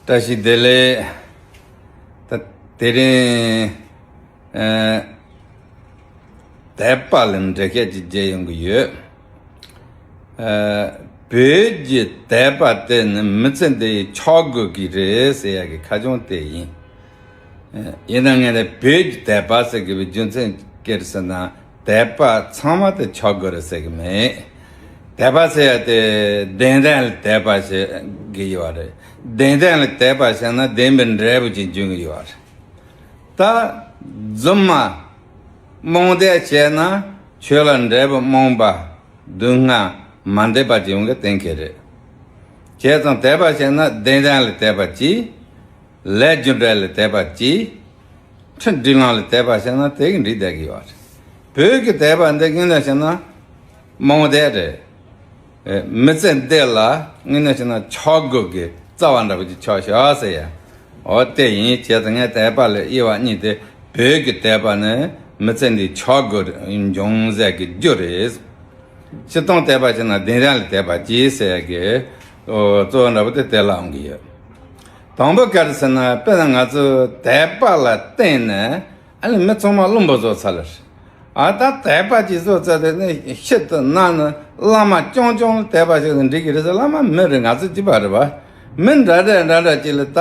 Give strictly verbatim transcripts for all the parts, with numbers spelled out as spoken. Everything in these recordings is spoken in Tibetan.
བཀྲ་ཤིས་བདེ་ལེགས། ད་དེ་རིང་ཨ་དད་པ་ལ་འགྲེལ་བཤད་ཅིག་བྱེད་ཡོང་གི་ཡོད། ཨ་བོད་ཀྱི་དད་པ་དེ་ནི་མི་ཚེ་འདིའི་ཆོག་སྒོ་གི་རེད་ཟེར་ཡ་གི་ཁ་བྱང་དེ་ཡིན། ཡིན་ན་ངས་ནི་བོད་ཀྱི་དད་པ་ཟེར་དགོས་པའི་རྒྱུ་མཚན་ག་རེ་ཟེར་ན། དད་པ་ཚང་མ་དེ་ཆོག་གི་རེད་ཟེར་གི་མེད། དད་པ་ཟེར་ཡ་དེ་བདེན་དོན་ལ་དད་པ་བྱེད་གི་ཡོད་རེད། བདེན་དོན་ལ་དད་པ་བྱས་ན་བདེན་པའི་འབྲས་བུ་ཅིག་འབྱུང་གི་ཡོད་རེད། ད་རྫུན་མ་རྨོངས་དད་བྱས་ན་ཆོས་ལ་འབྲས་བུ་རྨོངས་པ་སྡུག་བསྔལ་མ་འདས་པ་ཅིག་ཡོང་གི་གཏན་འཁེལ་རེད། བྱས་ཙང་དད་པ་བྱས་ན་བདེན་དོན་ལ་དད་པ་གཅིག་ལས་རྒྱུ་འབྲས་ལ་དད་པ་གཅིག་ཁྲིམས་སྒྲིག་ལམ་ལ་དད་པ་བྱས་ན་དེ་གི་འགྲིག་བསྡད་ཀྱི་ཡོད་རེད། བོད་ཀྱི་དད་པ་འདི་དངོས་གནས་བྱས་ན་རྨོངས་དད་རེད། ཨེ་མི་ཚེ་འདི་ལ་དངོས་གནས་བྱས་ན་ཆོག་སྒོ་གི་རྩ་བ་འདྲ་པོ་ཅིག་ཆགས་ཤག་ཟེར་ཡ། འོ་དེ་ཡིན། བྱས་ཙང་ངས་དད་པ་ལ་དབྱེ་བ་གཉིས་ཏེ། བོད་ཀྱི་དད་པ་ནི་མི་ཚེ་འདིའི་ཆོག་སྒོ་འབྱུང་ཟེར་གི་རྒྱུ་རེད། སྤྱིར་བཏང་དད་པ་བྱས་ན་བདེན་དོན་ལ་དད་པ་གཅིག་ཟེར་གི་ཨོ་གཙོ་བོ་འདྲ་པོ་དེ་དེ་ལ་འོང་གི་ཡོད། དང་པོ་ག་རེ་ཟེར་ན། དཔེར་ན་ང་ཚོ་དད་པ་ལ་བརྟེན་ནས་ཨ་ནི་མི་ཚང་མ་བླུན་པོ་བཟོ་ཚར་ལ། ཨ་ད་དད་པ་ཅིག་བཟོ་ཚར་དེ་ནི་ཤིན་ཏུ་ན་ནི་བླ་མ་རྐྱང་རྐྱང་ལ་དད་པ་བྱས་ན་འགྲིག་གི་རེད་ཟེར། བླ་མ་མི་རེད། ང་ཚོ་གཅིག་པ་རེད་པ། མི་འདྲ་འདྲ་འདྲ་འདྲ་ཅིག་ལ་ད་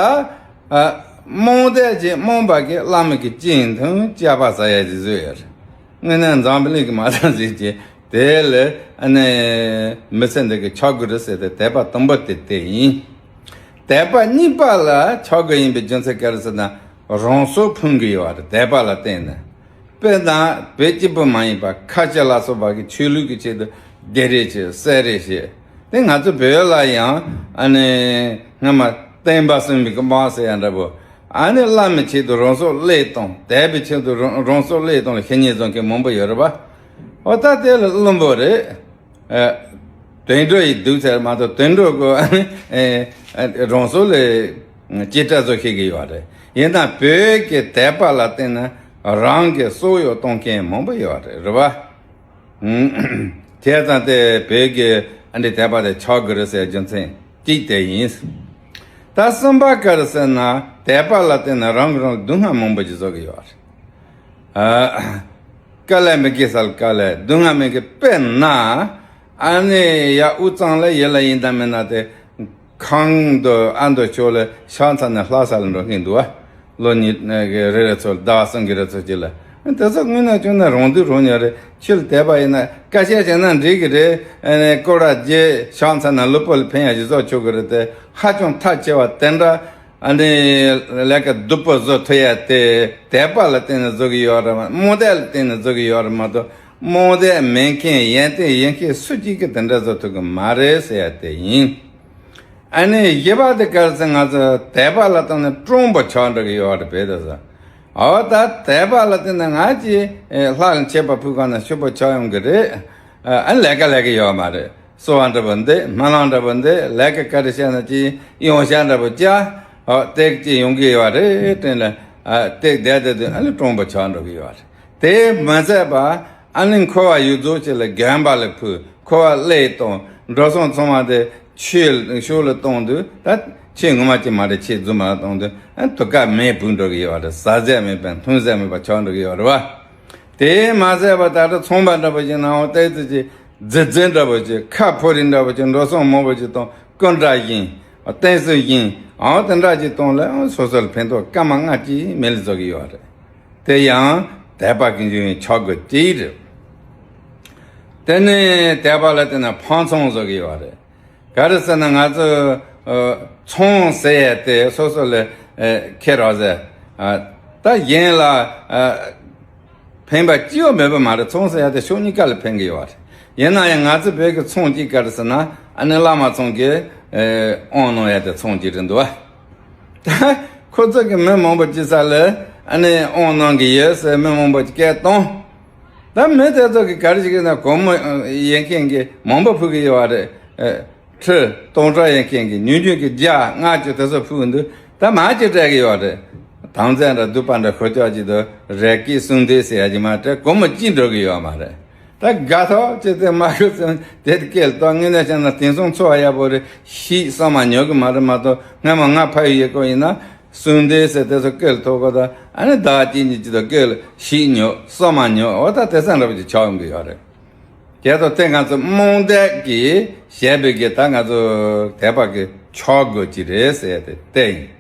ཨ་རྨོངས་དད་ཅིག་རྨོངས་པ་གི་བླ་མ་གི་སྤྱན་དང་བཅས་པ་ཟ་ཡ་ཅིག་བཟོས་ཡོད་རེད། དངོས་གནས་འཛམ་བུ་གླིང་གི་མ་དང་ཟིག་ཅེས་དེ་ལས་ཨ་ནི་མི་ཚེ་འདི་གི་ཆོག་གི་རེད་ཟེར་ཏེ། དད་པ་དང་པོ་དེ་དེ་ཡིན། དད་པ་གཉིས་པ་ལ་ཆོག་གི་ཡིན་པའི་རྒྱུ་མཚན་ག་རེ་ཟེར་ན། རང་སྲོག་ཕུང་གི་ཡོད་རེད། དད་པ་ལ་བརྟེན་ནས། དཔེར་ན་བོད་སྐྱིད་པོ་མ་ཡིན་པ་ཁ་ཆེ་ལ་སོགས་པ་གི་ཆོས་ལུགས་ཀྱི་ཆེད་དུ་སྡིག་རེས་བྱེད། བསད་རེས་བྱེད། དེ་ང་ཚོ་བོད་ལ་ཡང་ཨ་ནི་སྔ་མ་སྟོན་པ་གསུམ་པའི་གི་དམག་ཟེར་ཡ་འདྲ་པོ། ཨ་ནི་བླ་མའི་ཆེད་དུ་རང་སྲོག་བློས་གཏོང་། དད་པའི་ཆེད་དུ་རང་རང་སྲོག་བློས་གཏོང་ལ་ཤི་ཉེན་བཟོ་མཁན་མང་པོ་ཡོད་རེད་པ། འོ་ད་དེ་ལ་བླུན་པོ་རེད། ཨ་དུད་འགྲོ་ཡི་སྡུག་ཚད་མ་གཏོགས་དུད་འགྲོ་གོ་ཨ་ནི་ཨ་རང་སྲོག་ལ་ཅི་འདྲ་བཟོ་ཤེས་ཀྱི་ཡོད་རེད། ཡིན་ན་བོད་ཀྱི་དད་པ་ལ་བརྟེན་ནས་རང་གི་སྲོག་ཡོ་གཏོང་མཁན་མང་པོ་ཡོད་རེད། རེད་པ། ཨུམ། བྱས་ཙང་དེ་བོད་ཀྱི་ཨ་འདི་དད་པ་དེ་ཆོག་གི་རེད་ཟེར་རྒྱུ་མཚན་གཅིག་དེ་ཡིན། ད་གསུམ་པ་ག་རེ་ཟེར་ན། དད་པ་ལ་བརྟེན་ནས་རང་གིས་རང་ལ་སྡུག་བསྔལ་མང་པོ་ཞིག་བཟོ་གི་ཡོད་རེད། ཨ་དཀའ་ལས་མི་དགོས་ས་ལ་དཀའ་ལས། སྡུག་བསྔལ་མི་དགོས། དཔེར་ན་ཨ་ནི་ཡ་དབུས་གཙང་ལ་ཡིན་ལ་ཡིན་དང་མིན་ན་དེ། གངས་འདི་ཨ་མདོ་ཕྱོགས་ལ་ཤ་ཚ་ནས་ལྷ་ས་ལ་འགྲོ་མཁན་འདུག་བ། ལོ་གཉིས་ཀྱི་རེ་རེ་ཚོ་ཟླ་བ་གསུམ་གྱི་རེ་ཚོ་གཅིག་ལ། དེ་ཚོ་དངོས་གནས་བྱུང་ན་རང་སྡུག་རང་ཉར་རེད། ཆོས་ལ་དད་པ་ཡིན་ན་དཀའ་སྤྱད་བྱས་ན་འགྲིག་གི་རེད། ཨ་ནི་སྐོར་ར་རྒྱས་ཤ་ཚ་ནས་ལུས་པོ་ལ་ཕན་ཡ་ཞིག་བཟོ་ཆོག་གི་རེད་དེ། ཧ་ཅང་ཐབས་ཆེ་བ་དེ་འདྲ་ཨ་ནི་ལས་ཀ་སྡུག་པོ་བཟོ་ཐུབ་ཡ་དེ་དད་པ་ལ་བརྟེན་ནས་བཟོ་གི་ཡོད་རེད་མ། རྨོངས་དད་ལ་བརྟེན་ནས་བཟོ་གི་ཡོད་རེད་མ་གཏོགས། རྨོངས་དད་མེད་མཁན་ཡོན་ཏན་ཡོད་མཁན་སུ་གཅིག་གིས་དེ་འདྲ་བཟོ་ཐུབ་གི་མ་རེད་ཟེར་ཡ་དེ་ཡིན། ཨ་ནི་བཞི་པ་དེ་ག་རེ་ཟེར། ང་ཚོ་དད་པ་ལ་བརྟེན་ནས་སྤྲང་པོ་ཆགས་འགྲོ་གི་ཡོད་རེད་བས། དེ་ཟེར། འོ་ད་དད་པ་ལ་བརྟེན་ནས་ང་ཅིག་ལྷ་ལ་མཆོད་པ་ཕུལ་ག་ན་ཕྱུག་པོ་ཆགས་ཡོང་གི་རེད། ཨ་ནི་ལས་ཀ་ལས་ཀྱི་ཡོད་མ་རེད། གསོལ་བ་འདྲ་པོ་འདེབས། སྨོན་ལམ་འདྲ་པོ་འདེབས། ལས་ཀ་ག་རེ་བྱས་ན་ཅིག་ཡོང་བྱ་འདྲ་པོ་བྱ། འོ་དེ་ཅིག་ཡོང་གི་ཡོད་རེད་དྲན་ལ། ཨ་དེ་བསྡད་བསྡད་དུས་ཨ་ནི་སྤྲང་པོ་ཆགས་འགྲོ་གི་ཡོད་རེད། དེ་མ་ཟད་པ་ཨ་ནི་འཁོར་བ་ཡོངས་རྫོགས་ཅིག་ལ་དགོན་པ་ལ་ཕུལ། འཁོར་བ་བློས་གཏོང་། འགྲོ་སོང་ཚང་མ་དེ་ཆོས་ཕྱོགས་ལ་གཏོང་དུས། ད་ཆོས་ངོ་མ་ཅིག་མ་རེད། ཆོས་རྫུན་མ་ལ་གཏོང་དུས་ཨ་ནི་དུས་སྐབས་མེད་བུད་འགྲོ་གི་ཡོད་རེད། ཟ་ཟས་མེད་པ་འཐུང་ཟས་མེད་པ་ཆགས་འགྲོ་གི་ཡོད་རེད་བ། དེ་མ་ཟད་པ་ད་ལྟ་ཚོང་པ་འདྲ་པོ་ཞིག་ནང་འོ་ཏོག་ཙམ་ཅིག་རྫི་རྫི་འདྲ་པོ་ཅིག་ཁ་ཕོ་རིགས་འདྲ་པོ་ཅིག་འགྲོ་སོང་མང་པོ་ཅིག་གཏོང་། སྐུ་འདྲ་བཞེངས། རྟེན་གསུམ་བཞེངས། འོ་དེ་འདྲ་ཅིག་གཏོང་ལ་སོ་སོ་ལ་ཕན་ཐོགས་སྐར་མ་ལྔ་གཅིག་མེད་ལ་བཟོ་གི་ཡོད་རེད། དེ་ཡང་དད་པ་གི་འབྱུང་བའི་ཆོག་སྒོ་གཅིག་རེད། དེ་ནས་དད་པ་ལ་བརྟེན་ནས་ཕམ་ཚོང་བཟོ་གི་ཡོད་རེད། ག་རེ་ཟེར་ན་ང་ཚོ་ཨ་ཚོང་ཟེར་ཡས་དེ་སོ་སོ་ལ་ཨ་ཁེ་རག་ཟེར། ཨ་ད་གཞན་ལ་ཨ་ཕན་པ་ཅི་ཡང་མེད་པ་མ་རེད། ཚོང་ཟེར་ཡས་དེ་ཕྱོགས་གཉིས་ཀ་ལ་ཕན་གི་ཡོད་རེད། ཡིན་ན་ཡང་ང་ཚོ་བོད་ཀྱི་ཚོང་གཅིག་ག་རེ་ཟེར་ན་ཨ་ནི་བླ་མ་ཚོང་གི་ཨ་དབང་གནང་ཡས་དེ་ཚོང་གཅིག་རེད་འདུག་བ། ད་ཁོ་ཚོ་གི་མི་མང་པོ་ཅིག་ས་ལ་ཨ་ནི་དབང་གནང་གི་ཡོད་ཟེར་མི་མང་པོ་ཅིག་སྐད་བཏང་། ད་མི་དེ་ཚོ་གི་ག་རེ་ཞིག་ན་སྒོར་མོ་ཡོད་མཁན་གི་མང་པོ་ཕུལ་གི་ཡོད་རེད། ཁྲི་སྟོང་ཕྲག་ཡོད་མཁན་གི་ཉུང་ཉུང་གི་བརྒྱ་ལྔ་བཅུ་དེ་ཚོ་ཕུལ་འདུག་ད་མ་ཅིག་སྤྲད་གི་ཡོད་རེད། དམ་རྫས་འདྲ་སྡུག་པ་འདྲ་ཤོར་ཀྱོག་ཅིག་ཏུ་རས་སྐྱིད་གསུང་འདུག་ཟེར་ཡ་ཅིག་མ་སྤྲད་སྒོར་མོ་གཅིག་འགྲོ་གི་ཡོད་མ་རེད། ད་དགའ་ཐོག་ཅི་སྟེ་མ་གི་ཟེར་དེ་སྐད་ལ་ཏོག་ངེས་ནས་བྱས་ན་དེང་སང་འཚོ་བ་ཡག་པོ་རེད། ཤིག་གསར་མ་ཉོ་གི་མ་རེད་མ་གཏོགས། སྔ་མ་ང་ཕ་ཡུལ་ཡོད་སྐབས་ཡིན་ན་གསུང་འདི་ཟེར་དེ་ཚོ་སྐད་ལ་ཐོག་གོ། ད་ཨ་ནི་ཟླ་བ་གཅིག་གཉིས་ཅི་ཐོག་སྐད་ལ་ཤིག་ཉོ་གསར་མ་ཉོ། འོ་ད་དེ་ཚོ་འདྲ་པོ་ཅིག་ཆགས་ཡོང་གི་ཡོད་རེད། དེ་ཐོག་དེ་ང་ཚོ་རྨོངས་དད་ཀྱིས་བཤད་པའི་གི་ད་ང་ཚོ་དད་པ་གི་ཆག་སྒོ་ཅིག་རེད་ཟེར་ཏེ་དེ་ཡིན།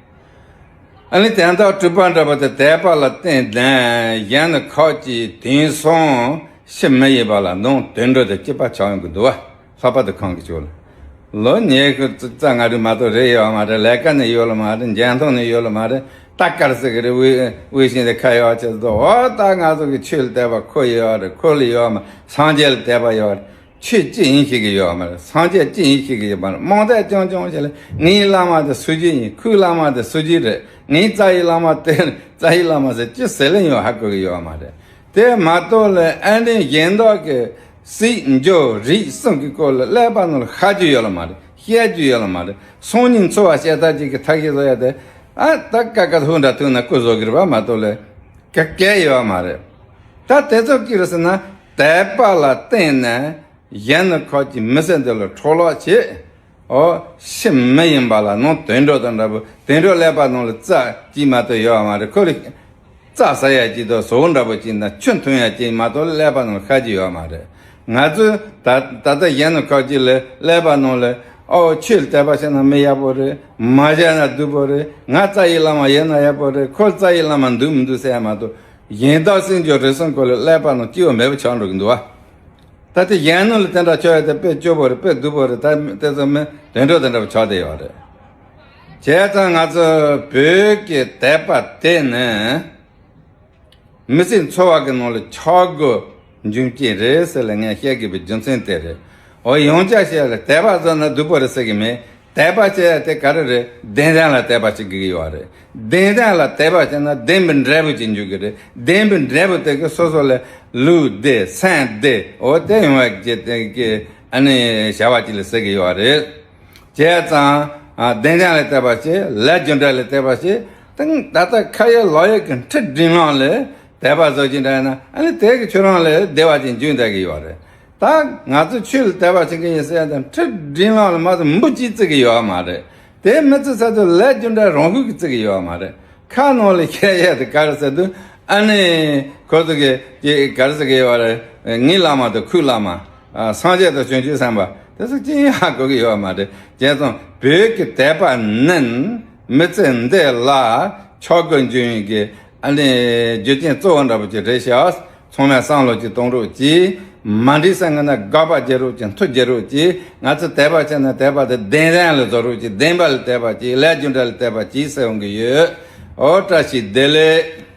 ཨ་ནི་དོན་དག་དྲུག་པ་འདྲ་པོ་དེ་དད་པ་ལ་བརྟེན་ནས་གཞན་ནི་ཁག་ཅིག་དེང་སང་ཕྱི་མི་ཡིན་པ་ལ་ནང་དུད་འགྲོ་དང་གཅིག་པ་ཆགས་ཡོང་གི་འདུག་བ། ལྷག་པར་དུ་ཁམས་ཀྱི་ཕྱོགས་ལ། ལོ་ཉེར་དགུ་རྩ་ལྔ་དྲུག་མ་གཏོགས་རེད་ཡོད་མ་རེད། ལས་ཀ་ནི་ཡོད་ལ་མ་རེད། འཇོན་ཐང་ནི་ཡོད་ལ་མ་རེད། ད་ག་རེ་ཟེར་གི་རེད། དབུལ་དབུལ་ཞིང་དེ་ཁ་ཡོད་ཆེད་དུ། འོ་ད་ང་ཚོ་གི་ཆོས་ལ་དད་པ་ཁོ་ཡོད་རེད། ཁོ་ལ་ཡོད་མ། སངས་རྒྱས་ལ་དད་པ་ཡོད་རེད། ཆོས་ཅི་ཡིན་ཤེས་ཀྱི་ཡོད་མ་རེད། སངས་རྒྱས་ཅི་ཡིན་ཤེས་ཀྱི་ཡོད་མ་རེད། རྨོངས་དད་རྐྱང་རྐྱང་བྱས་ལ་ངའི་བླ་མ་དེ་སུ་ཅི་ཡིན། ཁོའི་བླ་མ་དེ་སུ་ཅི་རེད། ངའི་རྩ་བའི་བླ་མ་དེ་རྩ་བའི་བླ་མ་ཟེར་ཅི་ཟེར་ལེ་ཡང་ཧ་གོ་གི་ཡོད་མ་རེད། དེ་མ་གཏོགས་ལ་ཨ་ནི་གཞན་དག་གི་སྲིད་འབྱོར་རིག་གསུམ་གྱི་སྐོར་ལ་ཀླད་པ་ནང་ལ་ཤར་རྒྱུ་ཡོད་ལ་མ་རེད། བཤད་རྒྱུ་ཡོད་ལ་མ་རེད། སང་ཉིན་འཚོ་བ་སྐྱེལ་ཐབས་ཅིག་གི་ཐབས་ཤེས་བཟོ་ཡ་དེ། ཨ་ད་ཀ་ཀ་ཧུ་འདྲ་ཐུག་ན་ཀུ་བཟོ་གི་རེད་པ་མ་གཏོགས་ལ་ཀ་ཀའི་ཡོད་མ་རེད། ད་དེ་ཚོ་ཀི་རེད་ཟེར་ན་དད་པ་ལ་བརྟེན་ནས་གཞན་ནི་ཁག་ཅིག་མི་ཚེ་འདི་ལ་འཕྲོ་བརླག་བྱེད། ཨོ་ཕྱི་མི་ཡིན་པ་ལ་ནང་དུད་འགྲོ་དང་འདྲ་པོ། དུད་འགྲོ་ཀླད་པ་ནང་ལ་རྩྭ་གཅིག་མ་གཏོགས་ཡོད་མ་རེད། ཁོ་ལ་རྩྭ་ཟ་ཡ་གཅིག་དང་ཟོག་འདྲ་པོ་གཅིག་དང་ཆུ་འཐུང་ཡ་གཅིག་མ་གཏོགས་ཀླད་པ་ནང་ལ་ཤར་གྱི་ཡོད་མ་རེད། ང་ཚོས་ད་ད་ལྟ་གཞན་ནི་ཁག་ཅིག་ལ་ཀླད་པ་ནང་ལ་ཨོ་ཆོས་ལ་དད་པ་བྱས་ན་མི་ཡག་པོ་རེད། མ་བྱས་ན་སྡུག་པོ་རེད། ང་རྩ་བའི་བླ་མ་ཡིན་ན་ཡག་པོ་རེད། ཁོ་རྩ་བའི་བླ་མ་འདུག་མི་འདུག་ཟེར་ཡ་མ་གཏོགས། གཞན་དག་སྲིད་འབྱོར་རིག་གསུམ་སྐོར་ལ་ཀླད་པ་ནང་སྐྱིད་པོ་མེད་པ་ཆགས་འགྲོ་གི་འདུག་བ། ད་དེ་གཞན་ནུ་ལ་དེ་འདྲ་ཆོག་ཡ་དེ་དཔེ་སྐྱོ་པོ་རེད། དཔེ་སྡུག་པོ་རེད། ད་དེ་ཚོ་མི་དེ་འདྲ་དེ་འདྲ་ཆགས་བསྡད་ཡོད་རེད། བྱས་ཙང་ང་ཚོ་བོད་ཀྱི་དད་པ་དེ་ནི་མི་ཚེ་འཚོ་བ་གི་ནང་ལ་ཆག་སྒོ་འབྱུང་རྐྱེན་རེད་ཟེར་ལ་ངས་བཤད་དགོས་པའི་རྒྱུ་མཚན་དེ་རེད། འོ་ཡང་བསྐྱར་བཤད་ལ་དད་པ་བཟོ་ན་སྡུག་པོ་རེད་ཟེར་གི་མེད། དད་པ་བྱེད་ཡ་དེ་ག་རེ་རེད། བདེན་དོན་ལ་དད་པ་བྱེད་དགོས་ཀྱི་ཡོད་རེད། བདེན་དོན་ལ་དད་པ་བྱས་ན་བདེན་པའི་འབྲས་བུ་ཅིག་འབྱུང་གི་རེད། བདེན་པའི་འབྲས་བུ་དེ་གི་སོ་སོ་ལ་ལུས་བདེ་སེམས་བདེ་འོ་དེ་ཡོང་བ་ཅིག་དེ་གི་ཨ་ནི་བྱ་བ་ཅིག་ལ་ཟེར་གི་ཡོད་རེད། བྱས་ཙང་ཨ་བདེན་དོན་ལ་དད་པ་བྱེད། ལས་རྒྱུ་འབྲས་ལ་དད་པ་བྱེད། ད་ད་ལྟ་ཁ་ཡོད་ལག་ཡོད་ཀྱི་ཁྲི་འབྲིང་ལང་ལ་དད་པ་བཟོ་གི་འདྲ་ན་ཨ་ནི་དེ་གི་ཁྱོད་རང་ལ་བདེ་བ་ཅིག་འབྱུང་བསྡད་གི་ཡོད་རེད། ད་ང་ཚོ་ཆོས་ལ་དད་པ་བྱེད་ཀྱི་ཡིན་ཟེར་ཡ་དང་ཁྲི་འབྲིང་ལང་ལ་མ་གཏོགས་འབུ་གཅིག་བརྩི་གི་ཡོད་མ་རེད། དེ་མི་བརྩི་ས་དུ་ལས་རྒྱུ་འབྲས་རང་ཤུགས་ཀྱིས་བརྩི་གི་ཡོད་མ་རེད། ཁ་ནང་ལ་བཤད་ཡས་དེ་ག་རེ་ཟེར་དུས་ཨ་ནི་ཁོ་ཚོ་གི་གི་ག་རེ་ཟེར་གི་ཡོད་རེད། ངའི་བླ་མ་དང་ཁོའི་བླ་མ། ཨ་སངས་རྒྱས་དང་བྱང་ཆུབ་སེམས་དཔའ་དེ་ཚོ་ཅི་ཡང་ཧ་གོ་གི་ཡོད་མ་རེད། བྱས་ཙང་བོད་ཀྱི་དད་པ་ནི་མི་ཚེ་འདི་ལ་ཆག་སྒོ་འབྱུང་ཡིན་གི་ཨ་ནི་རྒྱུ་རྐྱེན་གཙོ་བོ་འདྲ་པོ་ཅིག་རེད་ཤག་ཚང་མས་བསམ་བློ་ཅིག་གཏོང་རོགས་གྱིས། མ་འགྲིག་ས་ངན་ན་དགག་པ་བརྒྱབ་རོགས་གྱིས། མཐུ་རྒྱག་རོགས་གྱིས། ང་ཚོ་དད་པ་བྱས་ན་དད་པ་དེ་བདེན་དོན་ལ་བཟོ་རོགས་གྱིས། བདེན་པ་ལ་དད་པ་གྱིས། ལས་རྒྱུ་འབྲས་ལ་དད་པ་གྱིས་ཟེར་འོང་གི་ཡོད། ཨོ་བཀྲ་ཤིས་བདེ་ལེགས།